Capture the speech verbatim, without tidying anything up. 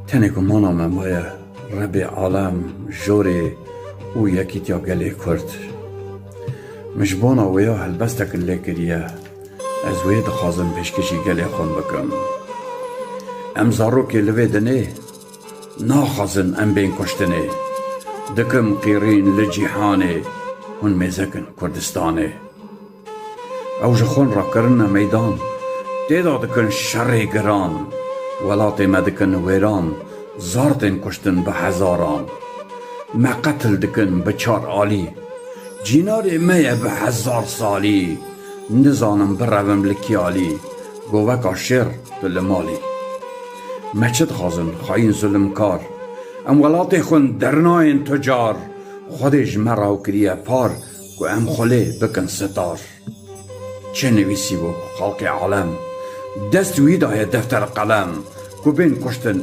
Tenê gumana me maye, Rebê alem, jorê û yekîtiya gelê Kurd. Min ji bona wêya helbestek lê kiriye. Ez wê dixwazim pêşkêşî gelê xwe bikim. Em zarokê li vê dinê naxwazin em bên kuştinê. Dikim qîrîn li cîhanê, hûn mêzekin Kurdistanê. Ew ji xwe rakirine meydan, tê de dikin şerê giran. Welatê me dikin wêran, zar tên kuştin bi hezaran. Me qetil dikin bi çar alî. Cînarê me ye bi hezar salî. Nizanim birevim li kî alî. Goveka şêr tu li malî. Me çi dixwazin, xayîn zulimkar? Em welatê xwe dernayên tucar. Xwedê ji me raw kiriye par, ku em xwe lê bikin sitar. Çi nivîsî bû xelkê alem? Dest wî daye defter qelem, ku bên kuştin